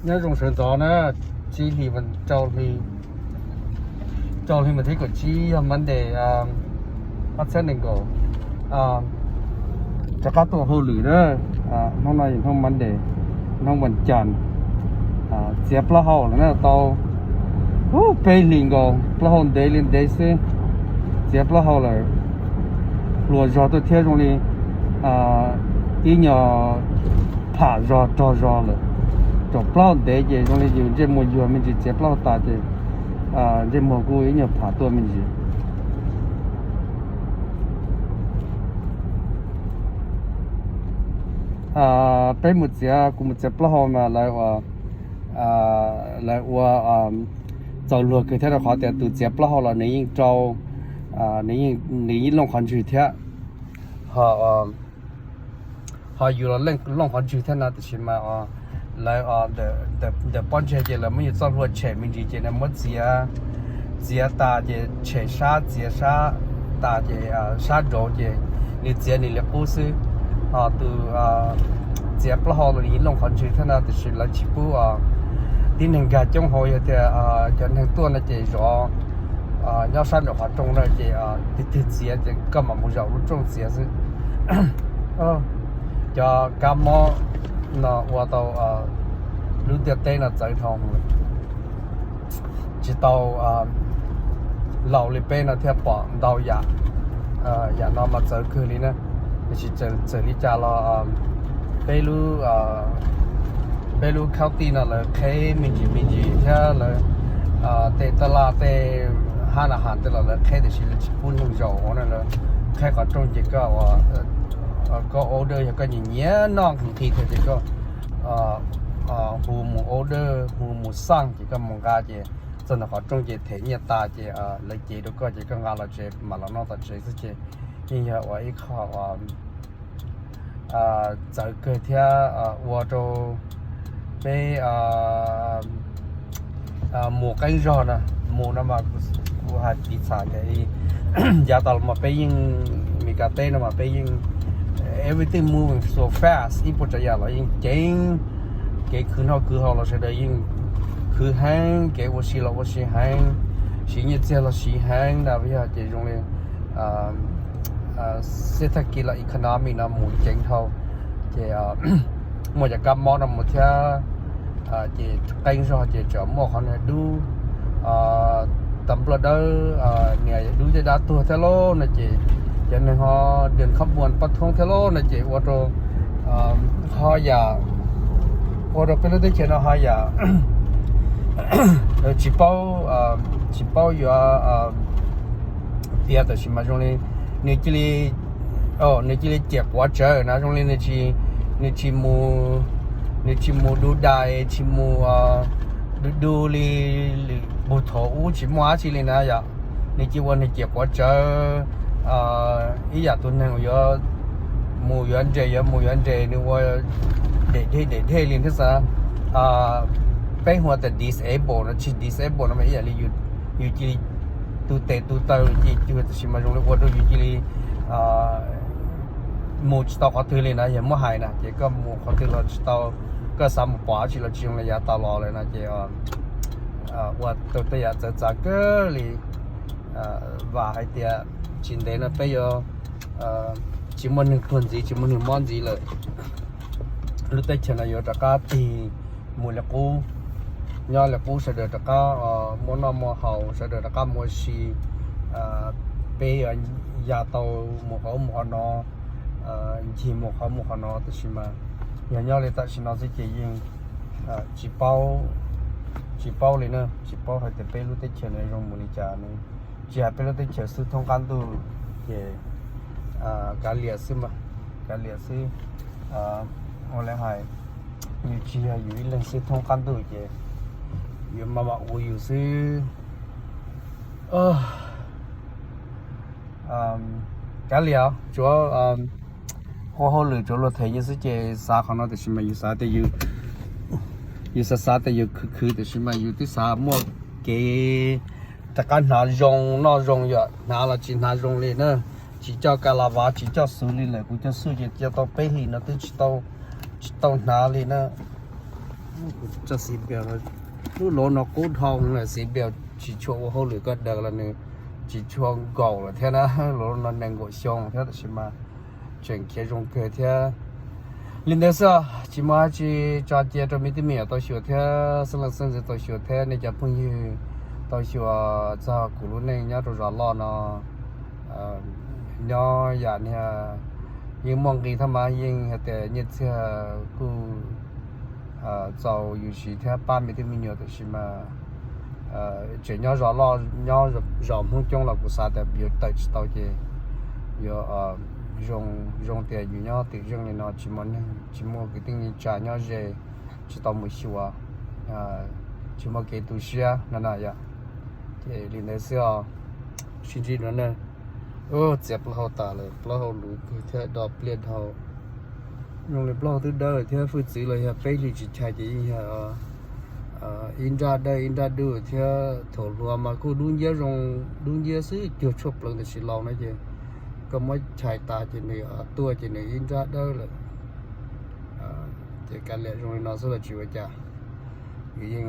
Nyob zoo sawv ntxov na, tsib hlis, rau hli, rau hli mas thib kaum tsib yog Monday, ob txhiab nees nkaum. Rov qab tuaj hauj lwm na, hnub no yog hnub Monday, hnub vas cas, txiav plaub hau lawm na, tau peb hlis nkaus, plaub hau ntev li ntev xwb, txiav plaub hau lawm, hluas zog tuaj thiab zoo li ib nyuag pham zog rog zog lawm. Thaum plaub hau ntev ces zoo li yus ntsej muag yuag me ntsis, txiav plaub hau tas ces ntsej muag kuj ib nyuag pham tuaj me ntsis. Peb mus txiav, kuv mus txiav plaub hau mas lawv ua, lawv ua txaus luag kawg thiab, rau qhov tias tus txiav plaub hau los nws yeej rau, nws yeej looj qhov ntswg thiab. Ho, ho yus los looj qhov ntswg thiab no, tiam sis mas lawv, ntawm pob ntseg ces lawv muab yus txoj hlua tshem me ntsis ces lawv muab txiav, txiav tas ces tshem sab, txiav sab tas ces sab nraud ces nws txiav nws li qub xwb. Ho tus txiav plaub hau los nws yeej looj qhov ntswg thiab no, tiam sis lawv tsis pub tib neeg nkag coob hauv, yog tias cov neeg tuaj no ces zov nyob sab nraum qhov rooj na, ces tus twg txiav ces koj mam mus zaum lub rooj txiav xwb. Cov kab mob no ua tau lub ntiaj teb no txawv dhau, tsis tau laus li peb no thiaj pom ntau yam. Yam no mas txawv kawg li na, tiam sis txawm li cas los peb lub, peb lub county no lawv qheb me ntsis me ntsis thiab lawv tej taj laj tej hab na has tej los lawv qheb, tiam sis lawv tsis pub neeg zaum hauv na, lawv qheb qhov rooj ces koj, koj order, yog koj nyiam nyiam noj nqhis thiab ces koj hu mus order, hu mus xaj ces koj mus nqa ces txog ntawm qhov rooj ces them nyiaj tas ces lawv cev rau koj ces koj nqa los tsev mam los noj tom tsev xwb ces yeej yog ua ib qho txawv kawg thiab ua rau peb mus qeeb zog na. Mus no mas kuv hais piv txham tias yav tas los mas peb yeej, Meskas teb no mas peb yeej everything moving so fast, ib puas tsav yam los yeej ceev, kev khwv noj khwv haus los sawv daws yeej khwv heev, kev ua si los ua si heev, siv nyiaj txiag los siv heev na, yog ces zoo li xib thaj kis los economy no mus ceev dhau. Ces muaj cov kab mob no mus thiab ces qeeb zog ces tseem muaj qhov niag dub, tas npluaj dawb, niag dub caj dab tuag thiab lauj no ces cov neeg ho diam khob muas pab thoob thiab lauj no ces ua rau ho yam, ua rau peb lub teb chaws no ho yam tsis paub, tsis paub yuav piav, tab sis mas zoo li nws cia li, nws cia li ciam quav tsawv na, zoo li nws tsis, nws tsis mus, nws tsis mus du dais, tsis mus du du li lwm tus thaum ub, tsis muaj dab tsi li na yom. Nws cia ua nws ciam quav tsawv ib yam tus neeg uas yuav mus yuav nres, yuav mus yuav nres, nws ua dem dhej dem dhej li thiab xav. Peb hu tias disable no, tsis disable no mas ib yam li yus cia li tu tes tu taw cia li cuag, tab sis mas zoo li ua rau yus cia li mus tsis tau qhov twg li na, yog muab hais na ces koj mus qhov twg los tsis tau, koj xav mus pom dab tsi los tsis zoo li yav tas los lawm no ces ua rau tej yam txawv txav kawg li. Vam hais tias tsis ntev no peb yuav tsis muaj neeg tuag ntxiv, tsis muaj neeg mob ntxiv lawm. Lub teb chaws no yuav rov qab tig mus li qub, nyob li qub, sawv daws rov qab muaj noj muaj haus, sawv daws rov qab mus ua si. Peb yuav ya tau mus qhov ub mus qhov no, ncig mus qhov ub mus qhov no, tab sis mas yog nyob li tam sim no xwb ces yeej tsis paub, tsis paub li na, tsis paub hais tias peb lub teb chaws no zoo mus li cas ne. Tsis hais peb lub teb chaws xwb, thoob qab ntuj ces kav liam xwb mas, kav liam xwb. Ua li hais, yus tsis yog yus ib leeg xwb, thoob qab ntuj ces yuav maj mam ua yus xwb. Kav liam, tsuav ua hauj lwm tsuav luag them nyiaj xwb ces xav qhov no, tiam sis mas yus xav tias yus, yus xav xav tias yus khwv khwv, tiam sis mas yus twb xav muaj kev rov qab hnav zoo noj zoo, yog hnav los tsis hnav zoo li na. Tsis coj ka la vav, tsis coj xuv li lawm, kuv coj xuj ces coj tau peb hlis no twb tsis tau, tsis tau hnav li na. Tso xib pes, lub lov no qub dhau lawm, xib pes tsis tshua ua hauj lwm koj daws los nws tsis tshua nkaum lawm thiab na. Lov no nees nkaum xyoo thiab tab sis mas tseem khiav zoo kawg thiab. Li ntawd xwb, tsis muaj dab tsi, tso cia rau me tub me nyuam tau xyuas thiab xeeb leej xeeb ntxwv tau xyuas thiab nej cov phooj ywg tau xyuas txog kuv lub neej nyob rau zos loj no. Nyob yam niag yeej muaj nqi thiab mas yeej hais tias nyiaj txiag kuj txaus yus siv thiab pab me tub me nyuam tab sis mas tseem nyob zos loj nyob zos Hmoob coob los kuv xav tias yuav tawm tsis tau ces yuav zoo tias yus nyob tim zeej li no tsis muaj neeg tsis muaj kwv tij neej tsa nyob ze, tsis tau mus xyuas, tsis muaj kev tu siab no na yom. Ces li ntawd xwb os, sib ntsib dua na. Txiav plaub hau tas lawm, plaub hau luv kawg thiab do pliaj dhau. Zoo li plaub hau twb dawb lawm thiab, hwj txwv los yog peb hlis tsis chais ces yeej yog ib nrab dawb ib nrab dub thiab. Thaum hluas mas kuj dub nciab zoo, dub nciab xwb cuag tshuaj pleev, tab sis laus no ces koj muab chais tas ces nws tuaj ces nws ib nrab dawb lawm. Ces kav liam zoo li no xwb los tsis ua cas, nws yeej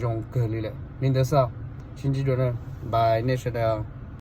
zoo kawg li lawm. Li ntawd xwb, sib ntsib dua na, bye nej sawv daws.